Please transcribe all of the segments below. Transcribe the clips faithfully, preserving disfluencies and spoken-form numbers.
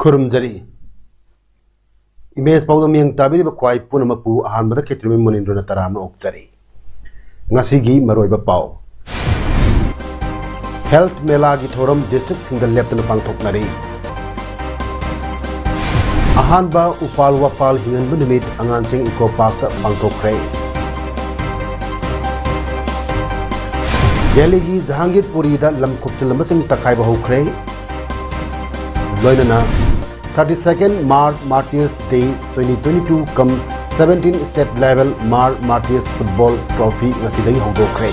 ꯈꯨꯔꯨꯝꯖꯔꯤ꯫ Image ꯄꯥꯎꯗꯝ ꯃꯤꯠꯌꯦꯡ ꯇꯥꯕꯤꯔꯤꯕ ꯈ꯭ꯋꯥꯏ ꯄꯨꯝꯅꯃꯛꯄꯨ ꯑꯍꯥꯟꯕꯗ ꯈꯦꯇ꯭ꯔꯤꯃꯌꯨꯝ ꯃꯨꯅꯤꯟꯗ꯭ꯔꯅ ꯇꯔꯥꯝꯅ ꯑꯣꯛꯆꯔꯤ꯫ ꯉꯁꯤꯒꯤ ꯃꯔꯨꯑꯣꯏꯕ ꯄꯥꯎ꯫ ꯍꯦꯜꯊ ꯃꯦꯂꯥꯒꯤ ꯊꯧꯔꯝ ꯗꯤꯁꯇ꯭ꯔꯤꯛꯁꯤꯡꯗ ꯂꯦꯞꯇꯅ ꯄꯥꯡꯊꯣꯛꯅꯔꯤ꯫ ꯑꯍꯥꯟꯕ ꯎꯄꯥꯜ ꯋꯥꯄꯥꯜ ꯍꯤꯡꯍꯟꯕ ꯅꯨꯃꯤꯠ ꯑꯉꯥꯡꯁꯤꯡ ꯏꯀꯣ ꯄꯥꯔꯛꯇ ꯄꯥꯡꯊꯣꯛꯈ꯭ꯔꯦ꯫ ꯗꯦꯜꯂꯤꯒꯤ ꯖꯍꯥꯡꯒꯤꯔꯄꯨꯔꯤꯗ ꯂꯝ ꯈꯨꯞꯆꯤꯜꯂꯝꯕꯁꯤꯡ ꯇꯛꯈꯥꯏꯕ ꯍꯧꯈ꯭ꯔꯦ꯫ ꯂꯣꯏꯅꯅ thirty second Mar Martyrs Day twenty twenty-two cum seventeen state level Mar Martyrs football trophy ꯉꯁꯤꯗꯒꯤ ꯍꯧꯗꯣꯛꯈ꯭ꯔꯦ꯫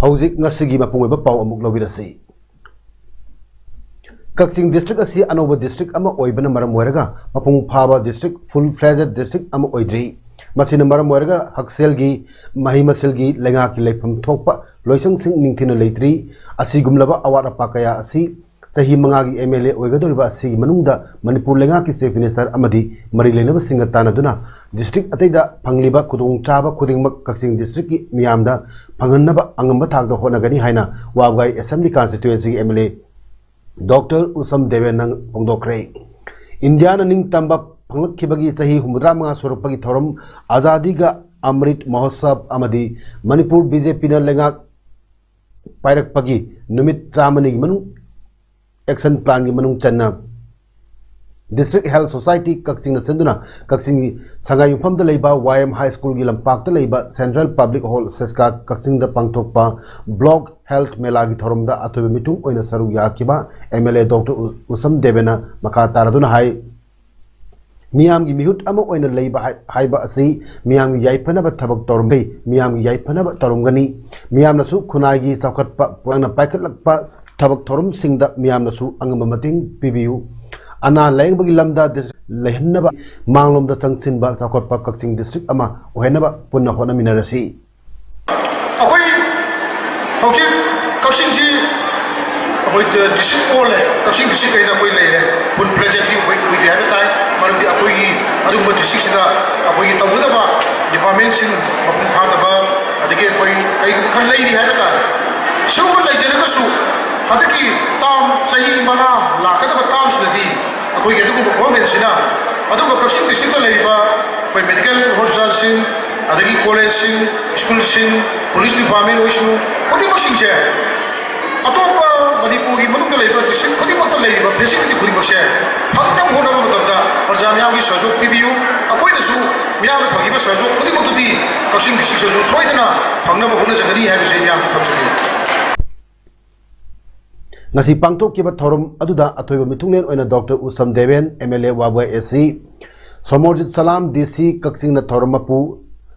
ꯍꯧꯖꯤꯛ ꯉꯁꯤꯒꯤ ꯃꯄꯨꯡ ꯑꯣꯏꯕ ꯄꯥꯎ ꯑꯃꯨꯛ ꯂꯧꯕꯤꯔꯁꯤ꯫ ꯀꯛꯆꯤꯡ ꯗꯤꯁꯇ꯭ꯔꯤꯛ ꯑꯁꯤ ꯑꯅꯧꯕ ꯗꯤꯁꯇ꯭ꯔꯤꯛ ꯑꯃ ꯑꯣꯏꯕꯅ ꯃꯔꯝ ꯑꯣꯏꯔꯒ ꯃꯄꯨꯡ ꯐꯥꯕ ꯗꯤꯁꯇ꯭ꯔꯤꯛ, full fledged district ꯑꯃ ꯑꯣꯏꯗ꯭ꯔꯤ꯫ ꯃꯁꯤꯅ ꯃꯔꯝ ꯑꯣꯏꯔꯒ ꯍꯛꯁꯦꯜꯒꯤ, ꯃꯍꯩ ꯃꯁꯤꯡꯒꯤ, ꯂꯩꯉꯥꯛꯀꯤ ꯂꯩꯐꯝ ꯊꯣꯛꯄ ꯂꯣꯏꯁꯪꯁꯤꯡ ꯅꯤꯡꯊꯤꯅ ꯂꯩꯇ꯭ꯔꯤ꯫ ꯑꯁꯤꯒꯨꯝꯂꯕ ꯑꯋꯥꯠ ꯑꯄꯥ ꯀꯌꯥ ꯑꯁꯤ ꯆꯍꯤ ꯃꯉꯥꯒꯤ ꯑꯦꯝ ꯑꯦꯜ ꯑꯦ ꯑꯣꯏꯒꯗꯧꯔꯤꯕ ꯑꯁꯤꯒꯤ ꯃꯅꯨꯡꯗ ꯃꯅꯤꯄꯨꯔ ꯂꯩꯉꯥꯛꯀꯤ ꯆꯤꯐ ꯃꯤꯅꯤꯁꯇꯔ ꯑꯃꯗꯤ ꯃꯔꯤ ꯂꯩꯅꯕꯁꯤꯡꯒ ꯇꯥꯟꯅꯗꯨꯅ ꯗꯤꯁꯇ꯭ꯔꯤꯛ ꯑꯇꯩꯗ ꯐꯪꯂꯤꯕ ꯈꯨꯗꯣꯡꯆꯥꯕ ꯈꯨꯗꯤꯡꯃꯛ ꯀꯛꯆꯤꯡ ꯗꯤꯁꯇ꯭ꯔꯤꯛꯀꯤ ꯃꯤꯌꯥꯝꯗ ꯐꯪꯍꯟꯅꯕ ꯑꯉꯝꯕ ꯊꯥꯛꯇ ꯍꯣꯠꯅꯒꯅꯤ ꯍꯥꯏꯅ ꯋꯥꯕꯒꯥꯏ ꯑꯦꯁꯦꯝꯕ꯭ꯂꯤ ꯀꯟꯁꯇꯤꯇ꯭ꯌꯨꯑꯦꯟꯁꯤꯒꯤ M L A doctor Usham ꯗꯦꯕꯦꯟꯅ ꯐꯣꯡꯗꯣꯛꯈ꯭ꯔꯦ꯫ ꯏꯟꯗꯤꯌꯥꯅ ꯅꯤꯡꯇꯝꯕ ꯐꯪꯂꯛꯈꯤꯕꯒꯤ ꯆꯍꯤ ꯍꯨꯝꯐꯨꯇꯔꯥ ꯃꯉꯥ ꯁꯨꯔꯛꯄꯒꯤ ꯊꯧꯔꯝ ꯑꯖꯥꯗꯤ ꯀꯥ ꯑꯃ꯭ꯔꯤꯠ ꯃꯍꯣꯠꯁꯕ ꯑꯃꯗꯤ ꯃꯅꯤꯄꯨꯔ ꯕꯤ ꯖꯦ ꯄꯤꯅ ꯂꯩꯉꯥꯛ ꯄꯥꯏꯔꯛꯄꯒꯤ ꯅꯨꯃꯤꯠ ꯆꯥꯝꯃꯅꯤꯒꯤ ꯃꯅꯨꯡ ꯑꯦꯛꯁꯟ ꯄ꯭ꯂꯥꯟꯒꯤ ꯃꯅꯨꯡ ꯆꯟꯅ ꯗꯤꯁꯇ꯭ꯔꯤꯛ ꯍꯦꯜꯊ ꯁꯣꯁꯥꯏꯇꯤ ꯀꯛꯆꯤꯡꯅ ꯁꯤꯟꯗꯨꯅ ꯀꯛꯆꯤꯡꯒꯤ ꯁꯉꯥꯏꯌꯨꯝꯐꯝꯗ ꯂꯩꯕ ꯋꯥꯏ ꯑꯦꯝ ꯍꯥꯏ ꯁ꯭ꯀꯨꯜꯒꯤ ꯂꯝꯄꯥꯛꯇ ꯂꯩꯕ ꯁꯦꯟꯇ꯭ꯔꯦꯜ ꯄꯕ꯭ꯂꯤꯛ ꯍꯣꯜ ꯁꯦꯁꯀꯥ ꯀꯛꯆꯤꯡꯗ ꯄꯥꯡꯊꯣꯛꯄ ꯕ꯭ꯂꯣꯛ ꯍꯦꯜꯊ ꯃꯦꯂꯥꯒꯤ ꯊꯧꯔꯝꯗ ꯑꯊꯣꯏꯕ ꯃꯤꯊꯨꯡ ꯑꯣꯏꯅ ꯁꯔꯨꯛ ꯌꯥꯈꯤꯕ ꯑꯦꯝ ꯑꯦꯜ ꯑꯦ ꯗꯣꯛꯇꯔ ꯎ-, ꯎꯁꯝ ꯗꯦꯕꯦꯅ ꯃꯈꯥ ꯇꯥꯔꯗꯨꯅ ꯍꯥꯏ, ꯃꯤꯌꯥꯝꯒꯤ ꯃꯤꯍꯨꯠ ꯑꯃ ꯑꯣꯏꯅ ꯂꯩꯕ ꯍꯥꯏ-, ꯍꯥꯏꯕ ꯑꯁꯤ ꯃꯤꯌꯥꯝꯒꯤ ꯌꯥꯏꯐꯅꯕ ꯊꯕꯛ ꯇꯧꯔꯝꯒꯅꯤ, ꯃꯤꯌꯥꯝꯒꯤ ꯌꯥꯏꯐꯅꯕ ꯇꯧꯔꯝꯒꯅꯤ꯫ ꯃꯤꯌꯥꯝꯅꯁꯨ ꯈꯨꯟꯅꯥꯏꯒꯤ ꯆꯥꯎꯈꯠꯄ ꯄꯨꯔꯛꯅ ꯄꯥꯏꯈꯠꯂꯛꯄ ꯊꯕꯛ ꯊꯧꯔꯝꯁꯤꯡꯗ ꯃꯤꯌꯥꯝꯅꯁꯨ ꯑꯉꯝꯕ ꯃꯇꯦꯡ ꯄꯤꯕꯤꯌꯨ꯫ ꯑꯅꯥ ꯂꯥꯌꯦꯡꯕꯒꯤ ꯂꯝꯗ ꯗꯤꯁ-, ꯂꯩꯍꯟꯅꯕ, ꯃꯥꯡꯂꯣꯝꯗ ꯆꯪꯁꯤꯟꯕ ꯆꯥꯎꯈꯠꯄ ꯀꯛꯆꯤꯡ ꯗꯤꯁꯇ꯭ꯔꯤꯛ ꯑꯃ ꯑꯣꯏꯍꯟꯅꯕ ꯄꯨꯟꯅ ꯍꯣꯠꯅꯃꯤꯟꯅꯔꯁꯤ꯫ ꯑꯩꯈꯣꯏ ꯍꯧꯖꯤꯛ ꯀꯛꯆꯤꯡꯁꯤ ꯑꯩꯈꯣꯏ ꯗꯤꯁꯇ꯭ꯔꯤꯛ ꯑꯣꯜꯂꯦ, ꯀꯛꯆꯤꯡ ꯗꯤꯁꯇ꯭ꯔꯤꯛ ꯍꯥꯏꯅ ꯑꯩꯈꯣꯏ ꯂꯩꯔꯦ꯫ ꯄꯨꯟ ꯄ꯭ꯔꯖꯦꯟꯇꯤ ꯑꯩꯈꯣꯏ ꯀꯨꯏꯗꯦ ꯍꯥꯏꯕ ꯇꯥꯏ, ꯃꯔꯝꯗꯤ ꯑꯩꯈꯣꯏꯒꯤ ꯑꯗꯨꯒꯨꯝꯕ ꯗꯤꯁꯇ꯭ꯔꯤꯛꯁꯤꯗ ꯑꯩꯈꯣꯏꯒꯤ ꯇꯧꯒꯗꯕ ꯗꯤꯄꯥꯔꯠꯃꯦꯟꯁꯤꯡ ꯃꯄꯨꯡ ꯐꯥꯗꯕ, ꯑꯗꯒꯤ ꯑꯩꯈꯣꯏ ꯀꯩꯒꯨꯝꯕ ꯈꯔ ꯂꯩꯔꯤ ꯍꯥꯏꯕ ꯇꯥꯔꯦ꯫ ꯁꯤꯒꯨꯝꯕ ꯂꯩꯖꯔꯒꯁꯨ ꯍꯟꯗꯛꯀꯤ ꯇꯥꯝ, ꯆꯍꯤ ꯃꯉꯥ ꯂꯥꯛꯀꯗꯕ ꯇꯥꯝꯁꯤꯗꯗꯤ ꯑꯩꯈꯣꯏꯒꯤ ꯑꯗꯨꯒꯨꯝꯕ ꯒꯣꯔꯃꯦꯟꯁꯤꯅ ꯑꯗꯨꯒꯨꯝꯕ ꯀꯛꯆꯤꯡ ꯗꯤꯁꯇ꯭ꯔꯤꯛꯇ ꯂꯩꯔꯤꯕ ꯑꯩꯈꯣꯏ ꯃꯦꯗꯤꯀꯦꯜ ꯍꯣꯁꯄꯤꯇꯥꯜꯁꯤꯡ, ꯑꯗꯒꯤ ꯀꯣꯂꯦꯖꯁꯤꯡ, ꯁ꯭ꯀꯨꯜꯁꯤꯡ, ꯄꯨꯂꯤꯁ ꯗꯤꯄꯥꯔꯠꯃꯦꯟ ꯑꯣꯏꯁꯅꯨ, ꯈꯨꯗꯤꯡꯃꯛꯁꯤꯡꯁꯦ ꯑꯇꯣꯞꯄ ꯃꯅꯤꯄꯨꯔꯒꯤ ꯃꯅꯨꯡꯗ ꯂꯩꯔꯤꯕ ꯗꯤꯁꯇ꯭ꯔꯤꯛ ꯈꯨꯗꯤꯡꯃꯛꯇ ꯂꯩꯔꯤꯕ ꯐꯦꯁꯤꯂꯤꯇꯤ ꯈꯨꯗꯤꯡꯃꯛꯁꯦ ꯐꯪꯅꯕ ꯍꯣꯠꯅꯕ ꯃꯇꯝꯗ ꯄ꯭ꯔꯖꯥ ꯃꯤꯌꯥꯝꯒꯤ ꯁꯍꯖꯣꯛ ꯄꯤꯕꯤꯌꯨ꯫ ꯑꯩꯈꯣꯏꯅꯁꯨ ꯃꯤꯌꯥꯝꯅ ꯐꯪꯉꯤꯕ ꯁꯍꯖꯣꯛ ꯈꯨꯗꯤꯡꯃꯛꯇꯨꯗꯤ ꯀꯛꯆꯤꯡ ꯗꯤꯁꯇ꯭ꯔꯤꯛꯇꯁꯨ ꯁꯣꯏꯗꯅ ꯐꯪꯅꯕ ꯍꯣꯠꯅꯖꯒꯅꯤ ꯍꯥꯏꯕꯁꯤ ꯃꯤꯌꯥꯝꯗ ꯊꯝꯖꯒꯦ꯫ ꯉꯁꯤ ꯄꯥꯡꯊꯣꯛꯈꯤꯕ ꯊꯧꯔꯝ ꯑꯗꯨꯗ ꯑꯊꯣꯏꯕ ꯃꯤꯊꯨꯡꯂꯦꯟ ꯑꯣꯏꯅ ꯗꯣꯛꯇꯔ ꯎꯁꯝ ꯗꯦꯕꯦꯟ, ꯑꯦꯝ ꯑꯦꯜ ꯑꯦ ꯋꯥꯕꯒꯥꯏ ꯑꯦ ꯁꯤ, ꯁꯣꯃꯣꯔꯖꯤꯠ ꯁꯂꯥꯝ, ꯗꯤ ꯁꯤ ꯀꯛꯆꯤꯡꯅ ꯊꯧꯔꯝ ꯃꯄꯨ,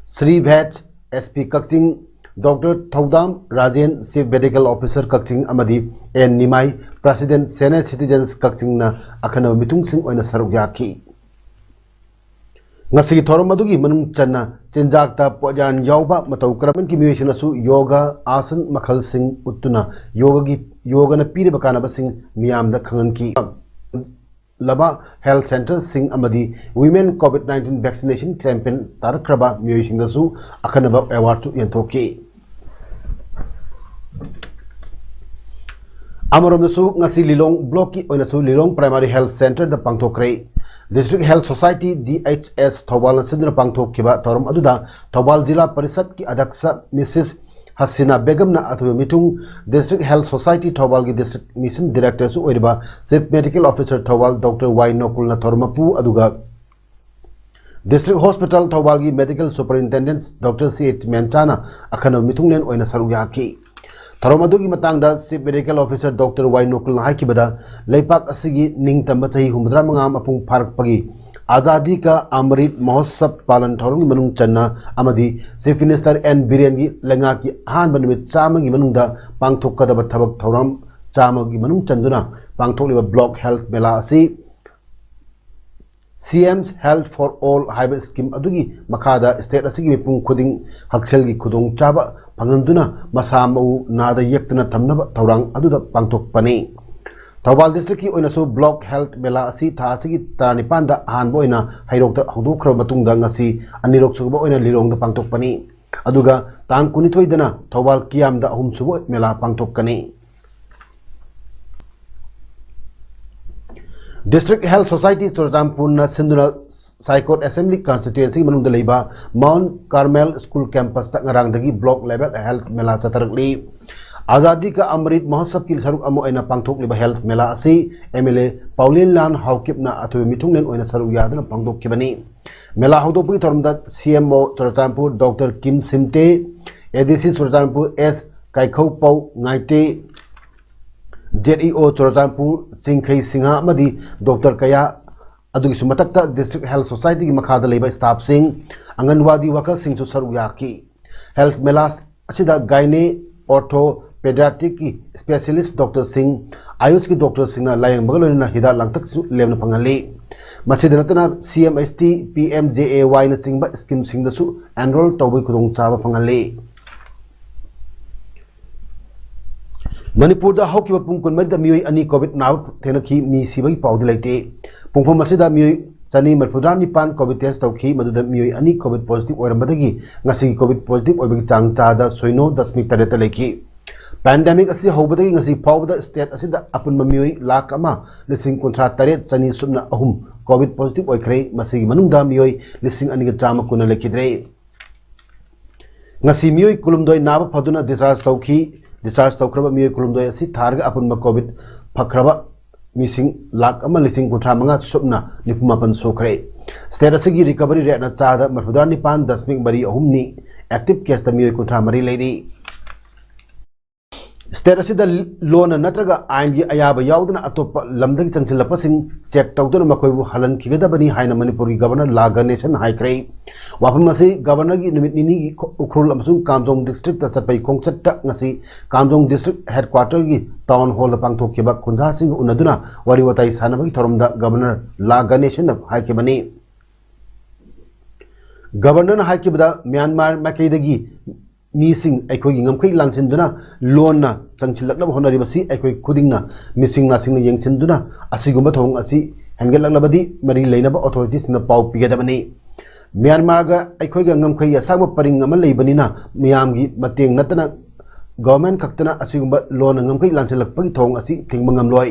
ꯁ꯭ꯔꯤ ꯚꯦꯠ, ꯑꯦꯁ ꯄꯤ ꯀꯛꯆꯤꯡ, ꯗꯣꯛꯇꯔ ꯊꯧꯗꯥꯝ ꯔꯥꯖꯦꯟ, ꯆꯤꯐ ꯃꯦꯗꯤꯀꯦꯜ ꯑꯣꯐꯤꯁꯔ ꯀꯛꯆꯤꯡ, ꯑꯃꯗꯤ and Nimai, president senior citizens ꯀꯛꯆꯤꯡꯅ ꯑꯈꯟꯅꯕ ꯃꯤꯊꯨꯡꯁꯤꯡ ꯑꯣꯏꯅ ꯁꯔꯨꯛ ꯌꯥꯈꯤ꯫ ꯉꯁꯤꯒꯤ ꯊꯧꯔꯝ ꯑꯗꯨꯒꯤ ꯃꯅꯨꯡ ꯆꯟꯅ ꯆꯤꯟꯖꯥꯛꯇ ꯄꯣꯠꯌꯥꯟ ꯌꯥꯎꯕ ꯃꯇꯧ ꯀꯔꯝꯕꯒꯤ ꯃꯤꯑꯣꯏꯁꯤꯡꯅꯁꯨ ꯌꯣꯒ ꯑꯥꯁꯟ ꯃꯈꯜꯁꯤꯡ ꯎꯠꯇꯨꯅ ꯌꯣꯒꯒꯤ, ꯌꯣꯒꯅ ꯄꯤꯔꯤꯕ ꯀꯥꯟꯅꯕꯁꯤꯡ ꯃꯤꯌꯥꯝꯗ ꯈꯪꯍꯟꯈꯤ꯫ ꯂꯕ ꯍꯦꯜꯊ ꯁꯦꯟꯇꯔꯁꯤꯡ ꯑꯃꯗꯤ women Covid nineteen vaccination campaign ꯇꯥꯔꯛꯈ꯭ꯔꯕ ꯃꯤꯑꯣꯏꯁꯤꯡꯗꯁꯨ ꯑꯈꯟꯅꯕ ꯑꯦꯋꯥꯔꯗꯁꯨ ꯌꯦꯟꯊꯣꯛꯈꯤ꯫ ꯑꯃꯔꯣꯝꯗꯁꯨ ꯉꯁꯤ ꯂꯤꯂꯣꯡ ꯕ꯭ꯂꯣꯛꯀꯤ ꯑꯣꯏꯅꯁꯨ ꯂꯤꯂꯣꯡ ꯄ꯭ꯔꯥꯏꯃꯥꯔꯤ ꯍꯦꯜꯊ ꯁꯦꯟꯇꯔꯗ ꯄꯥꯡꯊꯣꯛꯈ꯭ꯔꯦ꯫ ꯗꯤꯁꯇ꯭ꯔꯤꯛ ꯍꯦꯜꯊ ꯁꯣꯁꯥꯏꯇꯤ, ꯗꯤ ꯑꯩꯆ ꯑꯦꯁ, ꯊꯧꯕꯥꯜꯅ ꯁꯤꯟꯗꯨꯅ ꯄꯥꯡꯊꯣꯛꯈꯤꯕ ꯊꯧꯔꯝ ꯑꯗꯨꯗ ꯊꯧꯕꯥꯜ ꯖꯤꯂꯥ ꯄꯔꯤꯁꯠꯀꯤ ꯑꯗ꯭ꯌꯛꯁ ꯃꯤꯁꯦꯁ ꯍꯁꯤꯅꯥ ꯕꯦꯒꯝꯅ ꯑꯊꯣꯏꯕ ꯃꯤꯊꯨꯡ, ꯗꯤꯁꯇ꯭ꯔꯤꯛ ꯍꯦꯜꯊ ꯁꯣꯁꯥꯏꯇꯤ ꯊꯧꯕꯥꯜꯒꯤ ꯗꯤꯁꯇ꯭ꯔꯤꯛ ꯃꯤꯁꯟ ꯗꯤꯔꯦꯛꯇꯔꯁꯨ ꯑꯣꯏꯔꯤꯕ chief medical officer Thoubal doctor Y ꯅꯣꯀꯨꯜꯅ ꯊꯧꯔꯝ ꯃꯄꯨ, ꯑꯗꯨꯒ ꯗꯤꯁꯇ꯭ꯔꯤꯛ ꯍꯣꯁꯄꯤꯇꯥꯜ ꯊꯧꯕꯥꯜꯒꯤ medical superintendent doctor C H ꯃꯦꯟꯇꯥꯅ ꯑꯈꯟꯅꯕ ꯃꯤꯊꯨꯡꯂꯦꯟ ꯑꯣꯏꯅ ꯁꯔꯨꯛ ꯌꯥꯈꯤ꯫ ꯊꯧꯔꯝ ꯑꯗꯨꯒꯤ ꯃꯇꯥꯡꯗ chief medical officer doctor Y ꯅꯣꯀꯨꯜꯅ ꯍꯥꯏꯈꯤꯕꯗ, ꯂꯩꯄꯥꯛ ꯑꯁꯤꯒꯤ ꯅꯤꯡꯇꯝꯕ ꯆꯍꯤ ꯍꯨꯝꯐꯨꯇꯔꯥ ꯃꯉꯥ ꯃꯄꯨꯡ ꯐꯥꯔꯛꯄꯒꯤ ꯑꯖꯥꯗꯤ ꯀꯥ ꯑꯃ꯭ꯔꯤꯠ ꯃꯍꯣꯠꯁꯕ ꯄꯥꯂꯟ ꯊꯧꯔꯝꯒꯤ ꯃꯅꯨꯡ ꯆꯟꯅ ꯑꯃꯗꯤ ꯆꯤꯐ ꯃꯤꯅꯤꯁꯇꯔ ꯑꯦꯟ ꯕꯤꯔꯦꯟꯒꯤ ꯂꯩꯉꯥꯛꯀꯤ ꯑꯍꯥꯟꯕ ꯅꯨꯃꯤꯠ ꯆꯥꯝꯃꯒꯤ ꯃꯅꯨꯡꯗ ꯄꯥꯡꯊꯣꯛꯀꯗꯕ ꯊꯕꯛ ꯊꯧꯔꯝ ꯆꯥꯝꯃꯒꯤ ꯃꯅꯨꯡ ꯆꯟꯗꯨꯅ ꯄꯥꯡꯊꯣꯛꯂꯤꯕ Block Health Mela ꯑꯁꯤ CM's Health for All ꯍꯥꯏꯕ scheme ꯑꯗꯨꯒꯤ ꯃꯈꯥꯗ state ꯑꯁꯤꯒꯤ ꯃꯤꯄꯨꯝ ꯈꯨꯗꯤꯡ ꯍꯛꯁꯦꯜꯒꯤ ꯈꯨꯗꯣꯡꯆꯥꯕ ꯐꯪꯍꯟꯗꯨꯅ ꯃꯁꯥ ꯃꯎ ꯅꯥꯗ ꯌꯦꯛꯇꯅ ꯊꯝꯅꯕ ꯊꯧꯔꯥꯡ ꯑꯗꯨꯗ ꯄꯥꯡꯊꯣꯛꯄꯅꯤ꯫ ꯊꯧꯕꯥꯜ districtꯀꯤ ꯑꯣꯏꯅꯁꯨ Block Health Mela ꯑꯁꯤ ꯊꯥ ꯑꯁꯤꯒꯤ ꯇꯔꯥꯅꯤꯄꯥꯟꯗ ꯑꯍꯥꯟꯕ ꯑꯣꯏꯅ ꯍꯩꯔꯣꯛꯇ ꯍꯧꯗꯣꯛꯈ꯭ꯔꯕ ꯃꯇꯨꯡꯗ ꯉꯁꯤ ꯑꯅꯤꯔꯛ ꯁꯨꯕ ꯑꯣꯏꯅ ꯂꯤꯂꯣꯡꯗ ꯄꯥꯡꯊꯣꯛꯄꯅꯤ꯫ ꯑꯗꯨꯒ ꯇꯥꯡ ꯀꯨꯟꯅꯤꯊꯣꯏꯗꯅ ꯊꯧꯕꯥꯜ ꯀꯤꯌꯥꯝꯗ ꯑꯍꯨꯝꯁꯨꯕ ꯃꯦꯂꯥ ꯄꯥꯡꯊꯣꯛꯀꯅꯤ꯫ District Health Society ꯆꯨꯔꯆꯥꯟꯄꯨꯔꯅ ꯁꯤꯟꯗꯨꯅ ꯁꯥꯏꯀꯣꯠ Assembly Constituencyꯒꯤ ꯃꯅꯨꯡꯗ ꯂꯩꯕ Mount Carmel School Campusꯇ ꯉꯔꯥꯡꯗꯒꯤ Block Level Health Mela ꯆꯠꯊꯔꯛꯂꯤ꯫ ꯑꯖꯥꯗꯤ ꯀꯥ ꯑꯃ꯭ꯔꯤꯠ ꯃꯍꯣꯠꯁꯕꯀꯤ ꯁꯔꯨꯛ ꯑꯃ ꯑꯣꯏꯅ ꯄꯥꯡꯊꯣꯛꯂꯤꯕ Health Mela ꯑꯁꯤ MLA ꯄꯥꯎꯂꯦꯟꯂꯥꯟ ꯍꯥꯎꯀꯤꯞꯅ ꯑꯊꯣꯏꯕ ꯃꯤꯊꯨꯡꯂꯦꯟ ꯑꯣꯏꯅ ꯁꯔꯨꯛ ꯌꯥꯗꯨꯅ ꯄꯥꯡꯊꯣꯛꯈꯤꯕꯅꯤ꯫ ꯃꯦꯂꯥ ꯍꯧꯗꯣꯛꯄꯒꯤ ꯊꯧꯔꯝꯗ CMO ꯆꯨꯔꯆꯥꯟꯄꯨꯔ Doctor ꯀꯤꯝ ꯁꯤꯝꯇꯦ, ADC Churachandpur S ꯀꯥꯏꯈꯧꯄꯧ ꯉꯥꯏꯇꯦ, ZEO Churachandpur ꯆꯤꯡꯈꯩ Singh ꯑꯃꯗꯤ Doctor ꯀꯌꯥ, ꯑꯗꯨꯒꯤꯁꯨ ꯃꯊꯛꯇ District Health Societyꯒꯤ ꯃꯈꯥꯗ ꯂꯩꯕ staffꯁꯤꯡ, ꯑꯪꯒꯟꯋꯥꯗꯤ workerꯁꯤꯡꯁꯨ ꯁꯔꯨꯛ ꯌꯥꯈꯤ꯫ Health Mela ꯑꯁꯤꯗ Gynae, Ortho, Pediatricꯀꯤ specialist doctorꯁꯤꯡ, ꯑꯌꯨꯁꯀꯤ doctorꯁꯤꯡꯅ ꯂꯥꯌꯦꯡꯕꯒ ꯂꯣꯏꯅꯅ ꯍꯤꯗꯥꯛ ꯂꯥꯡꯊꯛꯁꯨ ꯂꯦꯝꯅ ꯐꯪꯍꯜꯂꯤ꯫ ꯃꯁꯤꯗ ꯅꯠꯇꯅ CMHT, PMJAYꯅꯆꯤꯡꯕ schemeꯁꯤꯡꯗꯁꯨ enroll ꯇꯧꯕꯒꯤ ꯈꯨꯗꯣꯡꯆꯥꯕ ꯐꯪꯍꯜꯂꯤ꯫ ꯃꯅꯤꯄꯨꯔꯗ ꯍꯧꯈꯤꯕ ꯄꯨꯡ ꯀꯨꯟꯃꯔꯤꯗ ꯃꯤꯑꯣꯏ ꯑꯅꯤ COVID ꯅꯥꯕ ꯊꯦꯡꯅꯈꯤ꯫ ꯃꯤ ꯁꯤꯕꯒꯤ ꯄꯥꯎꯗꯤ ꯂꯩꯇꯦ꯫ ꯄꯨꯡꯐꯝ ꯑꯁꯤꯗ ꯃꯤꯑꯣꯏ ꯆꯅꯤ ꯃꯔꯤꯐꯨꯇꯔꯥ ꯅꯤꯄꯥꯟ COVID test ꯇꯧꯈꯤ꯫ ꯃꯗꯨꯗ ꯃꯤꯑꯣꯏ ꯑꯅꯤ COVID positive ꯑꯣꯏꯔꯝꯕꯗꯒꯤ ꯉꯁꯤꯒꯤ COVID positive ꯑꯣꯏꯕꯒꯤ ꯆꯥꯡ ꯆꯥꯗ ꯁꯣꯏꯅꯣ ꯗꯁꯃꯤꯛ ꯇꯔꯦꯠꯇ ꯂꯩꯈꯤ꯫ Pandemic ꯑꯁꯤ ꯍꯧꯕꯗꯒꯤ ꯉꯁꯤ ꯐꯥꯎꯕꯗ state ꯑꯁꯤꯗ ꯑꯄꯨꯟꯕ ꯃꯤꯑꯣꯏ ꯂꯥꯈ ꯑꯃ ꯂꯤꯁꯤꯡ ꯀꯨꯟꯊ꯭ꯔꯥ ꯇꯔꯦꯠ ꯆꯅꯤ ꯁꯨꯞꯅ ꯑꯍꯨꯝ COVID positive ꯑꯣꯏꯈ꯭ꯔꯦ꯫ ꯃꯁꯤꯒꯤ ꯃꯅꯨꯡꯗ ꯃꯤꯑꯣꯏ ꯂꯤꯁꯤꯡ ꯑꯅꯤꯒ ꯆꯥꯝꯃ ꯀꯨꯟꯅ ꯂꯩꯈꯤꯗ꯭ꯔꯦ꯫ ꯉꯁꯤ ꯃꯤꯑꯣꯏ ꯀꯨꯟꯍꯨꯝꯗꯣꯏ ꯅꯥꯕ ꯐꯗꯨꯅ discharge ꯇꯧꯈꯤ꯫ Discharge ꯇꯧꯈ꯭ꯔꯕ ꯃꯤꯑꯣꯏ ꯀꯨꯟꯍꯨꯝꯗꯣꯏ ꯑꯁꯤ ꯊꯥꯔꯒ ꯑꯄꯨꯟꯕ COVID ꯐꯈ꯭ꯔꯕ ꯃꯤꯁꯤꯡ ꯂꯥꯈ ꯑꯃ ꯂꯤꯁꯤꯡ ꯀꯨꯟꯊ꯭ꯔꯥ ꯃꯉꯥ ꯁꯨꯞꯅ ꯅꯤꯐꯨ ꯃꯥꯄꯟ ꯁꯨꯈ꯭ꯔꯦ꯫ State ꯑꯁꯤꯒꯤ recovery rateꯅ ꯆꯥꯗ ꯃꯔꯤꯐꯨꯇꯔꯥ ꯅꯤꯄꯥꯟ ꯗꯁꯃꯤꯛ ꯃꯔꯤ ꯑꯍꯨꯝꯅꯤ꯫ Active caseꯇ ꯃꯤꯑꯣꯏ ꯀꯨꯟꯊ꯭ꯔꯥ ꯃꯔꯤ ꯂꯩꯔꯤ꯫ ꯁ꯭ꯇꯦꯠ ꯑꯁꯤꯗ ꯂꯣꯟꯅ ꯅꯠꯇ꯭ꯔꯒ ꯑꯥꯏꯟꯒꯤ ꯑꯌꯥꯕ ꯌꯥꯎꯗꯅ ꯑꯇꯣꯞꯄ ꯂꯝꯗꯒꯤ ꯆꯪꯁꯤꯜꯂꯛꯄꯁꯤꯡ ꯆꯦꯛ ꯇꯧꯗꯨꯅ ꯃꯈꯣꯏꯕꯨ ꯍꯜꯍꯟꯈꯤꯒꯗꯕꯅꯤ ꯍꯥꯏꯅ ꯃꯅꯤꯄꯨꯔꯒꯤ ꯒꯕꯔꯅꯔ ꯂꯥ ꯒꯅꯦꯁꯟ ꯍꯥꯏꯈ꯭ꯔꯦ꯫ ꯋꯥꯐꯝ ꯑꯁꯤ ꯒꯕꯔꯅꯔꯒꯤ ꯅꯨꯃꯤꯠ ꯅꯤꯅꯤꯒꯤ ꯎꯈ꯭ꯔꯨꯜ ꯑꯃꯁꯨꯡ ꯀꯥꯝꯖꯣꯡ ꯗꯤꯁꯇ꯭ꯔꯤꯛꯇ ꯆꯠꯄꯒꯤ ꯈꯣꯡꯆꯠꯇ ꯉꯁꯤ ꯀꯥꯝꯖꯣꯡ ꯗꯤꯁꯇ꯭ꯔꯤꯛ ꯍꯦꯗꯀ꯭ꯋꯥꯇꯔꯒꯤ ꯇꯥꯎꯟ ꯍꯣꯜꯗ ꯄꯥꯡꯊꯣꯛꯈꯤꯕ ꯈꯨꯟꯖꯥꯁꯤꯡꯒ ꯎꯅꯗꯨꯅ ꯋꯥꯔꯤ ꯋꯥꯇꯥꯏ ꯁꯥꯟꯅꯕꯒꯤ ꯊꯧꯔꯝꯗ ꯒꯕꯔꯅꯔ ꯂꯥ ꯒꯅꯦꯁꯟꯅ ꯍꯥꯏꯈꯤꯕꯅꯤ꯫ ꯒꯕꯔꯅꯔꯅ ꯍꯥꯏꯈꯤꯕꯗ, ꯃ꯭ꯌꯥꯟꯃꯥꯔ ꯃꯥꯏꯀꯩꯗꯒꯤ ꯃꯤꯁꯤꯡ ꯑꯩꯈꯣꯏꯒꯤ ꯉꯝꯈꯩ ꯂꯥꯟꯁꯤꯟꯗꯨꯅ ꯂꯣꯟꯅ ꯆꯪꯁꯤꯜꯂꯛꯅꯕ ꯍꯣꯠꯅꯔꯤꯕꯁꯤ ꯑꯩꯈꯣꯏ ꯈꯨꯗꯤꯡꯅ ꯃꯤꯁꯤꯡ ꯅꯥꯁꯤꯡꯅ ꯌꯦꯡꯁꯤꯟꯗꯨꯅ ꯑꯁꯤꯒꯨꯝꯕ ꯊꯧꯑꯣꯡ ꯑꯁꯤ ꯍꯦꯟꯒꯠꯂꯛꯂꯕꯗꯤ ꯃꯔꯤ ꯂꯩꯅꯕ ꯑꯣꯊꯣꯔꯤꯇꯤꯁꯤꯡꯅ ꯄꯥꯎ ꯄꯤꯒꯗꯕꯅꯤ꯫ ꯃ꯭ꯌꯥꯟꯃꯥꯔꯒ ꯑꯩꯈꯣꯏꯒ ꯉꯝꯈꯩ ꯑꯁꯥꯡꯕ ꯄꯔꯤꯡ ꯑꯃ ꯂꯩꯕꯅꯤꯅ ꯃꯤꯌꯥꯝꯒꯤ ꯃꯇꯦꯡ ꯅꯠꯇꯅ ꯒꯚꯔꯟꯃꯦꯟꯠ ꯈꯛꯇꯅ ꯑꯁꯤꯒꯨꯝꯕ ꯂꯣꯟꯅ ꯉꯝꯈꯩ ꯂꯥꯟꯁꯤꯜꯂꯛꯄꯒꯤ ꯊꯧꯑꯣꯡ ꯑꯁꯤ ꯊꯤꯡꯕ ꯉꯝꯂꯣꯏ꯫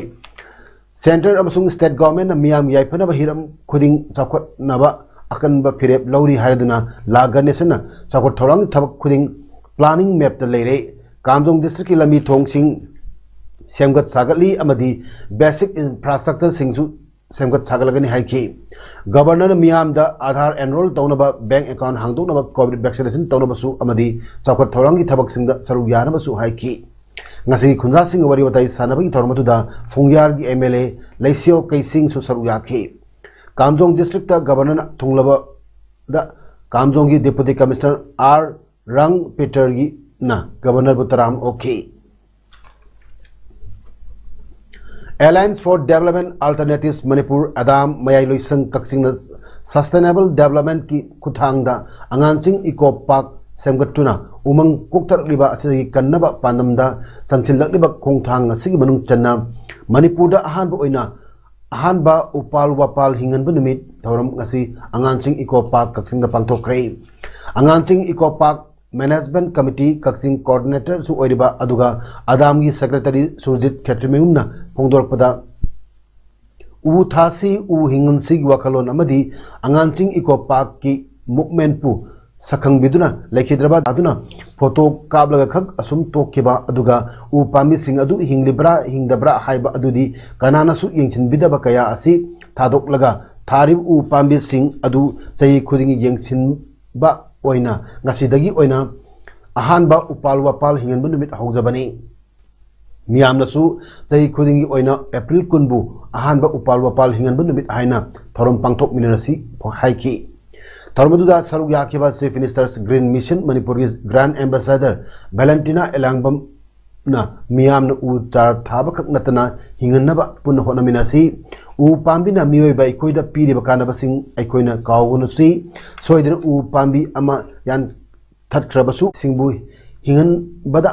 ꯁꯦꯟꯇꯔ ꯑꯃꯁꯨꯡ ꯁ꯭ꯇꯦꯠ ꯒꯚꯔꯟꯃꯦꯟꯠꯅ ꯃꯤꯌꯥꯝꯒꯤ ꯌꯥꯏꯐꯅꯕ ꯍꯤꯔꯝ ꯈꯨꯗꯤꯡ ꯆꯥꯎꯈꯠꯅꯕ ꯑꯀꯟꯕ ꯐꯤꯔꯦꯞ ꯂꯧꯔꯤ ꯍꯥꯏꯔꯗꯨꯅ ꯂꯥ ꯒꯅꯦꯁꯟꯅ ꯆꯥꯎꯈꯠ ꯊꯧꯔꯥꯡꯒꯤ ꯊꯕꯛ ꯈꯨꯗꯤꯡ ꯄ꯭ꯂꯥꯅꯤꯡ ꯃꯦꯞꯇ ꯂꯩꯔꯦ꯫ ꯀꯥꯝꯖꯣꯡ ꯗꯤꯁꯇ꯭ꯔꯤꯛꯀꯤ ꯂꯝꯕꯤ ꯊꯣꯡꯁꯤꯡ ꯁꯦꯝꯒꯠ ꯁꯥꯒꯠꯂꯤ ꯑꯃꯗꯤ ꯕꯦꯁꯤꯛ ꯏꯟꯐ꯭ꯔꯥꯁ꯭ꯇ꯭ꯔꯛꯆꯔꯁꯤꯡꯁꯨ ꯁꯦꯝꯒꯠ ꯁꯥꯒꯠꯂꯒꯅꯤ ꯍꯥꯏꯈꯤ꯫ ꯒꯕꯔꯅꯔꯅ ꯃꯤꯌꯥꯝꯗ ꯑꯥꯙꯥꯔ ꯑꯦꯟꯔꯣꯜ ꯇꯧꯅꯕ, ꯕꯦꯡꯛ ꯑꯦꯀꯥꯎꯟꯠ ꯍꯥꯡꯗꯣꯛꯅꯕ, ꯀꯣꯚꯤꯗ ꯚꯦꯛꯁꯤꯅꯦꯁꯟ ꯇꯧꯅꯕꯁꯨ ꯑꯃꯗꯤ ꯆꯥꯎꯈꯠ ꯊꯧꯔꯥꯡꯒꯤ ꯊꯕꯛꯁꯤꯡꯗ ꯁꯔꯨꯛ ꯌꯥꯅꯕꯁꯨ ꯍꯥꯏꯈꯤ꯫ ꯉꯁꯤꯒꯤ ꯈꯨꯟꯖꯥꯁꯤꯡꯒ ꯋꯥꯔꯤ ꯋꯥꯇꯥꯏ ꯁꯥꯟꯅꯕꯒꯤ ꯊꯧꯔꯝ ꯑꯗꯨꯗ ꯐꯨꯡꯌꯥꯔꯒꯤ ꯑꯦꯝ ꯑꯦꯜ ꯑꯦ ꯂꯩꯁꯤꯌꯣ ꯀꯩꯁꯤꯡꯁꯨ ꯁꯔꯨꯛ ꯌꯥꯈꯤ꯫ ꯀꯥꯝꯖꯣꯡ ꯗꯤꯁꯇ꯭ꯔꯤꯛꯇ ꯒꯕꯔꯅꯔꯅ ꯊꯨꯡꯂꯕꯗ ꯀꯥꯝꯖꯣꯡꯒꯤ ꯗꯦꯄꯨꯇꯤ ꯀꯃꯤꯁꯅꯔ ꯑꯥꯔ ꯔꯪ ꯄꯤꯇꯔꯒꯤꯅ ꯒꯕꯔꯅꯔꯕꯨ ꯇꯔꯥꯝ ꯑꯣꯛꯈꯤ꯫ Alliance for Development Alternatives Manipur, ꯑꯗꯥꯝ, ꯃꯌꯥꯏ ꯂꯣꯏꯁꯪ ꯀꯛꯆꯤꯡꯅ ꯁꯁꯇꯦꯅꯦꯕꯜ ꯗꯦꯕꯂꯞꯃꯦꯟꯠꯀꯤ ꯈꯨꯠꯊꯥꯡꯗ ꯑꯉꯥꯟꯁꯤꯡ ꯏꯀꯣ ꯄꯥꯔꯛ ꯁꯦꯝꯒꯠꯇꯨꯅ ꯎꯃꯪ ꯀꯣꯛꯊꯔꯛꯂꯤꯕ ꯑꯁꯤꯗꯒꯤ ꯀꯟꯅꯕ ꯄꯥꯟꯗꯝꯗ ꯆꯪꯁꯤꯜꯂꯛꯂꯤꯕ ꯈꯣꯡꯊꯥꯡ ꯑꯁꯤꯒꯤ ꯃꯅꯨꯡ ꯆꯟꯅ ꯃꯅꯤꯄꯨꯔꯗ ꯑꯍꯥꯟꯕ ꯑꯣꯏꯅ ꯑꯍꯥꯟꯕ ꯎꯄꯥꯜ ꯋꯥꯄꯥꯜ ꯍꯤꯡꯍꯟꯕ ꯅꯨꯃꯤꯠ ꯊꯧꯔꯝ ꯉꯁꯤ ꯑꯉꯥꯟꯁꯤꯡ ꯏꯀꯣ ꯄꯥꯔꯛ ꯀꯛꯆꯤꯡꯗ ꯄꯥꯡꯊꯣꯛꯈ꯭ꯔꯦ꯫ ꯑꯉꯥꯟꯁꯤꯡ ꯏꯀꯣ ꯄꯥꯔꯛ ꯃꯦꯅꯦꯖꯃꯦꯟꯠ ꯀꯃꯤꯇꯤ ꯀꯛꯆꯤꯡ ꯀꯣꯑꯣꯔꯗꯤꯅꯦꯇꯔꯁꯨ ꯑꯣꯏꯔꯤꯕ ꯑꯗꯨꯒ ꯑꯗꯥꯝꯒꯤ ꯁꯦꯀ꯭ꯔꯦꯇꯔꯤ ꯁꯨꯔꯖꯤꯠ ꯈꯦꯇ꯭ꯔꯤꯃꯌꯨꯝꯅ ꯐꯣꯡꯗꯣꯔꯛꯄꯗ, ꯎ ꯊꯥꯁꯤ, ꯎ ꯍꯤꯡꯍꯟꯁꯤꯒꯤ ꯋꯥꯈꯜꯂꯣꯟ ꯑꯃꯗꯤ ꯑꯉꯥꯟꯁꯤꯡ ꯏꯀꯣ ꯄꯥꯔꯛꯀꯤ ꯃꯨꯚꯃꯦꯟꯠꯄꯨ ꯁꯛꯈꯪꯕꯤꯗꯨꯅ ꯂꯩꯈꯤꯗ꯭ꯔꯕ ꯑꯗꯨꯅ ꯐꯣꯇꯣ ꯀꯥꯞꯂꯒ ꯈꯛ ꯑꯁꯨꯝ ꯇꯣꯛꯈꯤꯕ, ꯑꯗꯨꯒ ꯎ ꯄꯥꯝꯕꯤꯁꯤꯡ ꯑꯗꯨ ꯍꯤꯡꯂꯤꯕ꯭ꯔꯥ ꯍꯤꯡꯗꯕ꯭ꯔꯥ ꯍꯥꯏꯕ ꯑꯗꯨꯗꯤ ꯀꯅꯥꯅꯁꯨ ꯌꯦꯡꯁꯤꯟꯕꯤꯗꯕ ꯀꯌꯥ ꯑꯁꯤ ꯊꯥꯗꯣꯛꯂꯒ ꯊꯥꯔꯤꯕ ꯎ ꯄꯥꯝꯕꯤꯁꯤꯡ ꯑꯗꯨ ꯆꯍꯤ ꯈꯨꯗꯤꯡꯒꯤ ꯌꯦꯡꯁꯤꯟꯕ ꯑꯣꯏꯅ ꯉꯁꯤꯗꯒꯤ ꯑꯣꯏꯅ ꯑꯍꯥꯟꯕ ꯎꯄꯥꯜ ꯋꯥꯄꯥꯜ ꯍꯤꯡꯍꯟꯕ ꯅꯨꯃꯤꯠ ꯍꯧꯖꯕꯅꯤ꯫ ꯃꯤꯌꯥꯝꯅꯁꯨ ꯆꯍꯤ ꯈꯨꯗꯤꯡꯒꯤ ꯑꯣꯏꯅ April ꯀꯨꯟꯕꯨ ꯑꯍꯥꯟꯕ ꯎꯄꯥꯜ ꯋꯥꯄꯥꯜ ꯍꯤꯡꯍꯟꯕ ꯅꯨꯃꯤꯠ ꯍꯥꯏꯅ ꯊꯧꯔꯝ ꯄꯥꯡꯊꯣꯛꯃꯤꯟꯅꯔꯁꯤ ꯍꯥꯏꯈꯤ꯫ ꯊꯧꯔꯝ ꯑꯗꯨꯗ ꯁꯔꯨꯛ ꯌꯥꯈꯤꯕ Chief Minister's Green Mission ꯃꯅꯤꯄꯨꯔꯒꯤ Grand Ambassador Valentina ꯑꯦꯂꯥꯡꯕꯝꯅ ꯃꯤꯌꯥꯝꯅ ꯎ ꯆꯥꯔ ꯊꯥꯕꯈꯛ ꯅꯠꯇꯅ ꯍꯤꯡꯍꯟꯅꯕ ꯄꯨꯟꯅ ꯍꯣꯠꯅꯃꯤꯟꯅꯁꯤ꯫ ꯎ ꯄꯥꯝꯕꯤꯅ ꯃꯤꯑꯣꯏꯕ ꯑꯩꯈꯣꯏꯗ ꯄꯤꯔꯤꯕ ꯀꯥꯟꯅꯕꯁꯤꯡ ꯑꯩꯈꯣꯏꯅ ꯀꯥꯎꯒꯅꯨꯁꯤ꯫ ꯁꯣꯏꯗꯅ ꯎ ꯄꯥꯝꯕꯤ ꯑꯃ ꯌꯥꯟꯊꯠꯈ꯭ꯔꯕꯁꯨ ꯁꯤꯡꯕꯨ ꯍꯤꯡꯍꯟꯕꯗ